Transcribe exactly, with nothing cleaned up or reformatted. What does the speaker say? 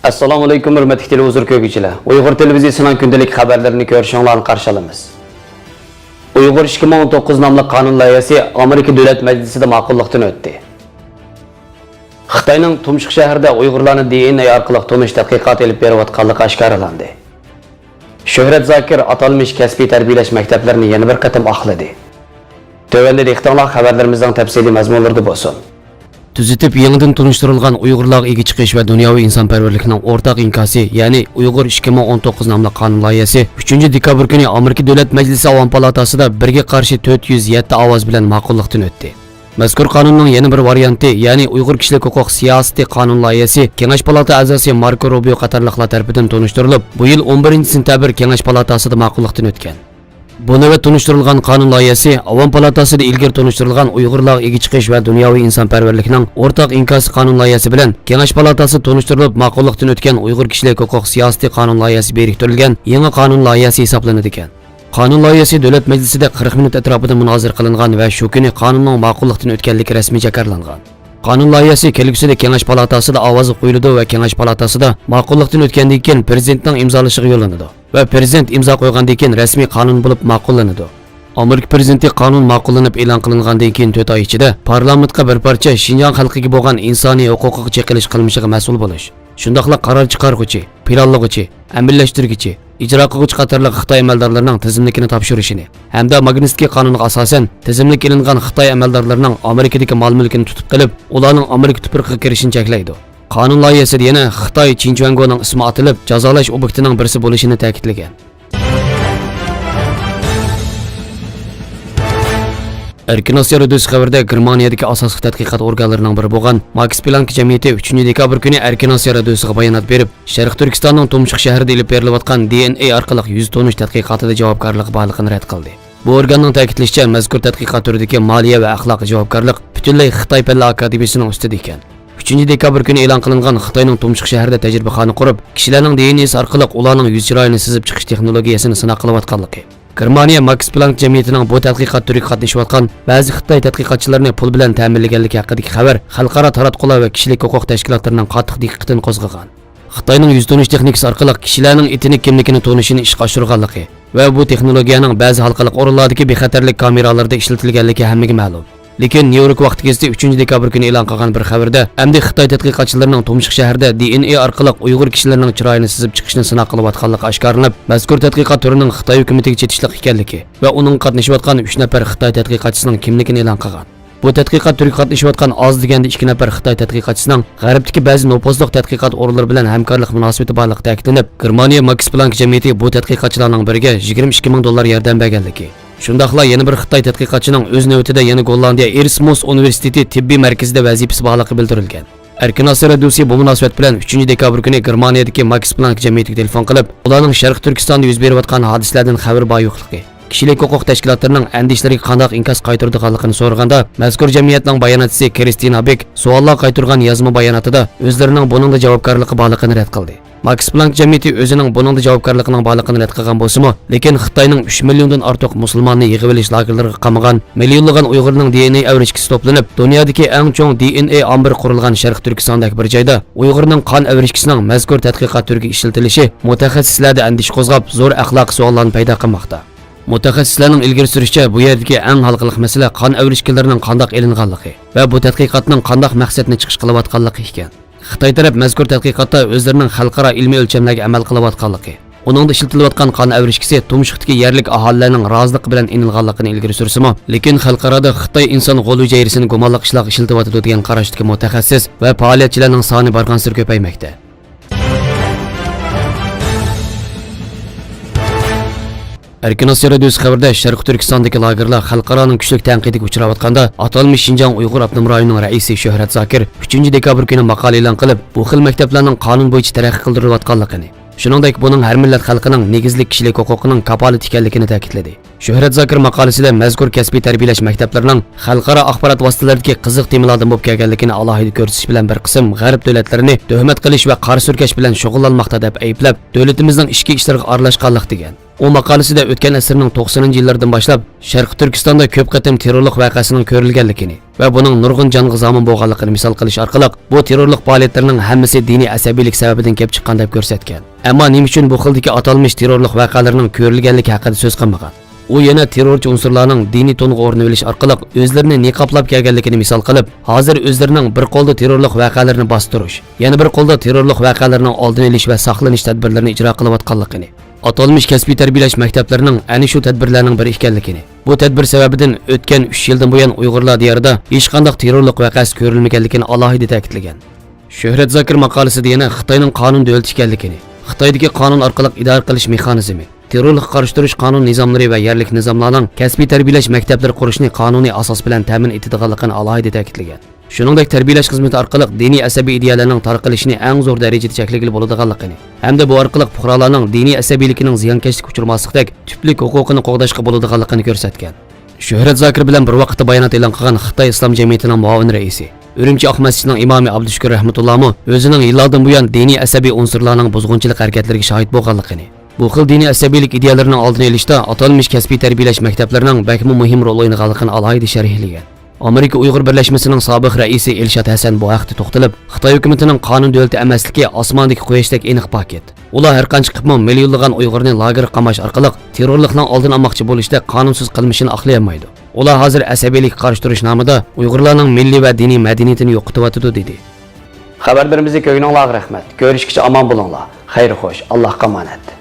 ئەسسالامۇئەلەيكۇم، ھۆرمەتلىك تېلېۋىزور كۆرگۈچىلەر. ئۇيغۇر تېلېۋىزىيىسىنىڭ كۈندىلىك خەۋەرلىرىنى كۆرۈشۈڭلارنى قارشى ئالىمىز. ئۇيغۇر ئىككى مىڭ ئون توققۇز ناملىق قانۇن لايىھەسى ئامېرىكا دۆلەت مەجلىسىدە ماقۇللۇقتىن ئۆتتى. خىتاينىڭ تۇمشۇق شەھىرىدە ئۇيغۇرلارنى دى ئېن ئېي ئارقىلىق تونۇش تەتقىقاتى ئېلىپ بېرىۋاتقانلىقى ئاشكارىلاندى. شۆھرەت زاكىر ئاتالمىش كەسپىي تەربىيەلەش مەكتەپلىرىنى يەنە بىر قېتىم ئاقلىدى. تۆۋەندە دىققىتىڭلار خەۋەرلىرىمىزنىڭ تەپسىلىي مەزمۇنلىرىدا بولسۇن. تۈزىتىپ، يېڭىدىن تونۇشتۇرۇلغان ئۇيغۇرلارغا ئىگە چىقىش ۋە دۇنياۋى ئىنسانپەرۋەرلىكنىڭ ئورتاق ئىنكاسى، يەنى ئۇيغۇر ئىككى مىڭ ئون توققۇز ناملىق قانۇن لايىھەسى ئۈچىنچى دېكابىر كۈنى ئامېرىكا دۆلەت مەجلىسى ئاۋام پالاتاسىدا بىرگە قارشى تۆت يۈز يەتتە ئاۋاز بىلەن ماقۇللۇقتىن ئۆتتى. مەزكۇر قانۇننىڭ يەنە بىر ۋارىيانتى، يەنى ئۇيغۇر كىشىلىك ھوقۇق سىياسىتى قانۇن لايىھەسى كېڭەش پالاتا ئەزاسى ماركو روبىيو قاتارلىقلار تەرىپىدىن تونۇشتۇرۇلۇپ، بۇ يىل ئون بىرىنچى سېنتەبىر كېڭەش پالاتاسىدا ماقۇللۇقتىن ئۆتكەن. بۇ نۆۋەت تونۇشتۇرۇلغان قانۇن لايىھەسى ئاۋام پالاتاسىدا ئىلگىرى تونۇشتۇرۇلغان ئۇيغۇرلارغا ئىگە چىقىش ۋە دۇنياۋى ئىنسانپەرۋەرلىكنىڭ ئورتاق ئىنكاسى قانۇن لايىھەسى بىلەن كېڭەش پالاتاسىدا تونۇشتۇرۇلۇپ ماقۇللۇقتىن ئۆتكەن ئۇيغۇر كىشىلىك ھوقۇق سىياسىتى قانۇن لايىھەسى بىرىكتۈرۈلگەن يېڭى قانۇن لايىھەسى ھېسابلىنىدىكەن. قانۇن لايىھەسى دۆلەت مەجلىسىدە قىرىق مىنۇت ئەتراپىدا مۇنازىرە قىلىنغان ۋە شۇ كۈنى قانۇننىڭ ماقۇللۇقتىن ئۆتكەنلىكى رەسمىي جاكارلانغان. قانۇن لايىھەسى كەلگۈسىدە كېڭەش پالاتاسىدا ئاۋازغا قويۇلىدۇ ۋە كېڭەش پالاتاسىدا ماقۇللۇقتىن ئۆتكەندىن كېيىن پىرېزىدېنتنىڭ ئىمزالىشىغا يوللىنىدۇ ۋە پىرېزىدېنت ئىمزا قويغاندىن كېيىن رەسمىي قانۇن بولۇپ ماقۇللىنىدۇ. ئامېرىكا پىرېزىدېنتى قانۇن ماقۇللىنىپ ئېلان قىلىنغاندىن كېيىن تۆت ئاي ئىچىدە پارلامېنتقا بىر پارچە شىنجاڭ خەلقىگە بولغان ئىنسانىي ھوقۇقىغا چېقىلىش قىلمىشىغا مەسئۇل بولۇش، شۇنداقلا قارار چىقارغۇچى، پىلانلىغۇچى، ئەمەلىيلەشتۈرگۈچى، ئىجرا قىلغۇچى قاتارلىق خىتاي ئەمەلدارلىرىنىڭ تىزىملىكىنى تاپشۇرۇشىنى ھەمدە ماگنىتسكىي قانۇنىغا ئاساسەن تىزىملىك ئېلىنغان خىتاي ئەمەلدارلىرىنىڭ ئامېرىكىدىكى مال-مۈلكىنى تۇتۇپ قېلىپ، ئۇلارنىڭ ئامېرىكا تۇپرىقىغا كىرىشىنى چەكلەيدۇ. قانۇن لايىھەسىدە يەنە خىتاي چىن چۈەنگونىڭ ئىسمى ئاتىلىپ، جازالاش ئوبيېكتىنىڭ بىرسى بولۇشىنى تەكىتلىگەن. ئەركىن ئاسىيا رادىيوسى خەۋىرىدە گېرمانىيەدىكى ئاساسلىق تەتقىقات ئورگانلىرىنىڭ بىرى بولغان ماكس پلانك جەمئىيىتى ئۈچىنچى دېكابىر كۈنى ئەركىن ئاسىيا رادىيوسىغا بايانات بېرىپ، شەرقىي تۈركىستاننىڭ تۇمشۇق شەھىرىدە ئېلىپ بېرىلىۋاتقان دى ئېن ئېي ئارقىلىق يۈز تونۇش تەتقىقاتىدا جاۋابكارلىقى بارلىقىنى رەت قىلدى. بۇ ئورگاننىڭ تەكىتلىشىچە، مەزكۇر تەتقىقات تۈرىدىكى مالىيە ۋە ئەخلاقىي جاۋابكارلىق پۈتۈنلەي خىتاي پەنلەر ئاكادېمىيىسىنىڭ ئۈستىدە ئىكەن. ئۈچىنچى دېكابىر كۈنى ئېلان قىلىنغان خىتاينىڭ تۇمشۇق شەھىرىدە تەجرىبىخانا قۇرۇپ، كىشىلەرنىڭ دى ئېن ئېسى ئارقىلىق ئۇلارنىڭ يۈز چىرايىنى سىزىپ چىقىش تېخنولوگىيەسىنى سىناق قىلىۋاتقانلىقى، گېرمانىيە ماكس پلانك جەمئىيىتىنىڭ بۇ تەتقىقات تۈرىگە قاتنىشىۋاتقان بەزى خىتاي تەتقىقاتچىلىرىنى پۇل بىلەن تەمىنلىگەنلىكى ھەققىدىكى خەۋەر خەلقئارا تاراتقۇلار ۋە كىشىلىك ھوقۇق تەشكىلاتلىرىنىڭ قاتتىق دىققىتىنى قوزغىغان. خىتاينىڭ يۈز تونۇش تېخنىكىسى ئارقىلىق كىشىلەرنىڭ ئېتنىك كىملىكىنى تونۇشىنى ئىشقا ئاشۇرغانلىقى ۋە بۇ تېخنولوگىيەنىڭ بەزى ھالقىلىق ئورۇنلاردىكى بىخەتەرلىك كامېرالىرىدا ئىشلىتىلگەنلىكى ھەممىگە مەلۇم. لېكىن نيۇ يورك ۋاقتى گېزىتى ئۈچىنچى دېكابىر كۈنى ئېلان قىلغان بىر خەۋىرىدە، ئەمدى خىتاي تەتقىقاتچىلىرىنىڭ تۇمشۇق شەھىرىدە دى ئېن ئېي ئارقىلىق ئۇيغۇر كىشىلىرىنىڭ چىرايىنى سىزىپ چىقىشنى سىناق قىلىۋاتقانلىقى ئاشكارىلىنىپ، مەزكۇر تەتقىقات تۈرىنىڭ خىتاي ھۆكۈمىتىگە چېتىشلىق ئىكەنلىكى ۋە ئۇنىڭغا قاتنىشىۋاتقان ئۈچ نەپەر خىتاي تەتقىقاتچىسىنىڭ كىملىكىنى ئېلان قىلغان. بۇ تەتقىقات تۈرىگە قاتنىشىۋاتقان ئاز دېگەندە ئىككى نەپەر خىتاي تەتقىقاتچىسىنىڭ غەربتىكى بەزى نوپۇزلۇق تەتقىقات ئورۇنلىرى بىلەن ھەمكارلىق مۇناسىۋىتى بارلىقى تەكىتلىنىپ، گېرمانىيە ماكس پلانك جەمئىيىتى بۇ تەتقىقاتچىلارنىڭ بىرىگە يىگىرمە ئىككى مىڭ دوللار ياردەم بەرگەنلىكى، شۇنداقلا يەنە بىر خىتاي تەتقىقاتچىنىڭ ئۆز نۆۋىتىدە يەنە گوللاندىيە ئېرسمۇس ئۇنىۋېرسىتېتى تېببىي مەركىزىدە ۋەزىپىسى بارلىقى بىلدۈرۈلگەن. ئەركىن ئاسىيا رادىيوسى بۇ مۇناسىۋەت بىلەن ئۈچىنچى دېكابىر كۈنى گېرمانىيەدىكى ماكس پلانك جەمئىيىتىگە تېلېفون قىلىپ، ئۇلارنىڭ شەرقىي تۈركىستاندا يۈز بېرىۋاتقان ھادىسىلەردىن خەۋىرى بار يوقلۇقى، كىشىلىك ھوقۇق تەشكىلاتلىرىنىڭ ئەندىشىلىرىگە قانداق ئىنكاس قايتۇرىدىغانلىقىنى سورىغاندا، مەزكۇر جەمئىيەتنىڭ باياناتچىسى كرىستىنا بېك سوئاللار قايتۇرغان يازما باياناتىدا ئۆزلىرىنىڭ بۇنىڭدا جاۋابكارلىقى بارلىقىنى رەت قىلدى. ماكس پلانك جەمئىيىتى ئۆزىنىڭ بۇنىڭدا جاۋابكارلىقىنىڭ بارلىقىنى رەت قىلغان بولسىمۇ، لېكىن خىتاينىڭ ئۈچ مىليوندىن ئارتۇق مۇسۇلماننى يىغىۋېلىش لاگېرلىرىغا قامىغان، مىليونلىغان ئۇيغۇرنىڭ دى ئېن ئېي ئەۋرىشكىسى توپلىنىپ، دۇنيادىكى ئەڭ چوڭ دى ئېن ئېي ئامبىرى قۇرۇلغان شەرقىي تۈركىستاندەك بىر جايدا ئۇيغۇرنىڭ قان ئەۋرىشكىسىنىڭ مەزكۇر تەتقىقات تۈرىگە ئىشلىتىلىشى مۇتەخەسسىسلەردە ئەندىشە قوزغاپ، زور ئەخلاقىي سوئاللارنى پەيدا قىلماقتا. مۇتەخەسسىسلەرنىڭ ئىلگىرى سۈرۈشىچە، بۇ يەردىكى ئەڭ ھالقىلىق مەسىلە قان ئەۋرىشكىلىرىنىڭ قانداق ئېلىنغانلىقى ۋە بۇ تەتقىقاتنىڭ قانداق مەقسەتنى چىقىش قىلىۋاتقانلىقى ئىكەن. خىتاي تەرەپ مەزكۇر تەتقىقاتتا ئۆزلىرىنىڭ خەلقئارا ئىلمىي ئۆلچەملەرگە ئەمەل قىلىۋاتقانلىقى، ئۇنىڭدا ئىشلىتىلىۋاتقان قان ئەۋرىشكىسى تۇمشۇقتىكى يەرلىك ئاھالىلەرنىڭ رازىلىقى بىلەن ئېلىنغانلىقىنى ئىلگىرى سۈرسىمۇ، لېكىن خەلقئارادا خىتاي ئىنسان غول ھۈجەيرىسىنى گۇمانلىق ئىشلارغا ئىشلىتىۋاتىدۇ دېگەن قاراشتىكى مۇتەخەسسىس ۋە پائالىيەتچىلەرنىڭ سانى بارغانسېرى كۆپەيمەكتە. ئەركىن ئاسىيا رادىيوسى خەۋىرىدە، شەرقىي تۈركىستاندىكى لاگېرلار خەلقئارانىڭ كۈچلۈك تەنقىدىگە ئۇچراۋاتقاندا، ئاتالمىش شىنجاڭ ئۇيغۇر ئاپتونوم رايونىنىڭ رەئىسى شۆھرەت زاكىر ئۈچىنچى دېكابىر كۈنى ماقالە ئېلان قىلىپ، بۇ خىل مەكتەپلەرنىڭ قانۇن بويىچە تەرەققىي قىلدۇرۇلۇۋاتقانلىقىنى، شۇنىڭدەك بۇنىڭ ھەر مىللەت خەلقىنىڭ نېگىزلىك كىشىلىك ھوقۇقىنىڭ كاپالىتى ئىكەنلىكىنى تەكىتلىدى. شۆھرەت زاكىر ماقالىسىدە مەزكۇر كەسپىي تەربىيەلەش مەكتەپلىرىنىڭ خەلقئارا ئاخبارات ۋاسىتىلىرىدىكى قىزىق تېمىلاردىن بولۇپ كەلگەنلىكىنى ئالاھىدە كۆرسىتىش بىلەن بىر قىسىم غەرب دۆلەتلىرىنى تۆھمەت قىلىش ۋە قارا سۈركەش بىلەن شۇغۇللانماقتا دەپ ئەيىبلەپ، دۆلىتىمىزنىڭ ئىچكى ئىشلىرىغا ئارىلاشقانلىق دېگەن. ئۇ ماقالىسىدە ئۆتكەن ئەسىرنىڭ توقسىنىنچى يىللىرىدىن باشلاپ شەرقىي تۈركىستاندا كۆپ قېتىم تېررورلۇق ۋەقەسىنىڭ كۆرۈلگەنلىكىنى ۋە بۇنىڭ نۇرغۇن جانغا زامىن بولغانلىقىنى مىسال قىلىش ئارقىلىق، بۇ تېررورلۇق پائالىيەتلىرىنىڭ ھەممىسى دىنىي ئەسەبىيلىك سەۋەبىدىن كېلىپ چىققان دەپ كۆرسەتكەن. ئەمما نېمە ئۈچۈن بۇ خىلدىكى ئاتالمىش تېررورلۇق ۋەقەلىرىنىڭ كۆرۈلگەنلىكى ھەققىدە سۆز قىلمىغان؟ ئۇ يەنە تېررورچى ئۇنسۇرلارنىڭ دىنىي تونغا ئورىنىۋېلىش ئارقىلىق ئۆزلىرىنى نىقابلاپ كەلگەنلىكىنى مىسال قىلىپ، ھازىر ئۆزلىرىنىڭ بىر قولدا تېررورلۇق ۋەقەلىرىنى باستۇرۇش، يەنە بىر قولدا تېررورلۇق ۋەقەلىرىنىڭ ئالدىنى ئېلىش ۋە ساقلىنىش تەدبىرلىرىنى ئىجرا قىلىۋاتقانلىقىنى، ئاتالمىش كەسپىي تەربىيەلەش مەكتەپلىرىنىڭ ئەنە شۇ تەدبىرلەرنىڭ بىرى ئىكەنلىكىنى، بۇ تەدبىر سەۋەبىدىن ئۆتكەن ئۈچ يىلدىن بۇيان ئۇيغۇرلار دىيارىدا ھېچقانداق تېررورلۇق ۋەقەسى كۆرۈلمىگەنلىكىنى ئالاھىدە تەكىتلىگەن. شۆھرەت زاكىر ماقالىسىدە يەنە خىتاينىڭ قانۇن دۆلىتى ئىكەنلىكىنى، خىتايدىكى قانۇن ئارقىلىق ئىدارە قىلىش مېخانىزمى، تېررورلۇققا قارشى تۇرۇش قانۇن نىزاملىرى ۋە يەرلىك نىزاملارنىڭ كەسپىي تەربىيەلەش مەكتەپلىرى قۇرۇشنى قانۇنىي ئاساس بىلەن تەمىن ئېتىدىغانلىقىنى ئالاھىدە تەكىتلىگەن. شۇنىڭدەك تەربىيەلەش خىزمىتى ئارقىلىق دىنىي ئەسەبىي ئىدىيەلەرنىڭ تارقىلىشىنى ئەڭ زور دەرىجىدە چەكلىگىلى بولىدىغانلىقىنى ھەمدە بۇ ئارقىلىق پۇقرالارنىڭ دىنىي ئەسەبىيلىكىنىڭ زىيانكەشلىككە ئۇچرىماسلىقتەك تۈپلۈك ھوقۇقىنى قوغداشقا بولىدىغانلىقىنى كۆرسەتكەن. شۆھرەت زاكىر بىلەن بىر ۋاقىتتا بايانات ئېلان قىلغان خىتاي ئىسلام جەمئىيىتىنىڭ مۇئاۋىن رەئىسى، ئۈرۈمچى ئاق مەسچىتىنىڭ ئىمامى ئابدۇشۈكۈر رەھمەتۇللامۇ ئۆزىنىڭ يىللاردىن بۇيان دىنىي ئەسەبىي ئۇنسۇرلارنىڭ بۇزغۇنچىلىق ھەرىكەتلىرىگە شاھىت بولغانلىقىنى، بۇ خىل دىنىي ئەسەبىيلىك ئىدىيەلىرىنىڭ ئالدىنى ئېلىشتا ئاتالمىش كەسپىي تەربىيەلەش مەكتەپلىرىنىڭ بەكمۇ مۇھىم رول ئوينىغانلىقىنى ئالاھىدە شەرھلىگەن. ئامېرىكا ئۇيغۇر بىرلەشمىسىنىڭ سابىق رەئىسى ئىلشات ھەسەن بۇ ھەقتە توختىلىپ، خىتاي ھۆكۈمىتىنىڭ قانۇن دۆلىتى ئەمەسلىكى ئاسماندىكى قۇياشتەك ئېنىق پاكىت. ئۇلار ھەرقانچە قىپمۇ مىليونلىغان ئۇيغۇرنى لاگېرغا قاماش ئارقىلىق تېررورلۇقنىڭ ئالدىنى ئالماقچى بولۇشتەك قانۇنسىز قىلمىشىنى ئاقلىيالمايدۇ. ئۇلار ھازىر ئەسەبىيلىككە قارشى تۇرۇش نامىدا ئۇيغۇرلارنىڭ مىللىي ۋە دىنىي مەدەنىيىتىنى يوقىتىۋاتىدۇ، دېدى. خەۋەرلىرىمىزنى كۆرگىنىڭلارغا رەھمەت. كۆرۈشكىچە ئامان بولۇڭلار. خەير خوش. ئاللاھقا ئامانەت.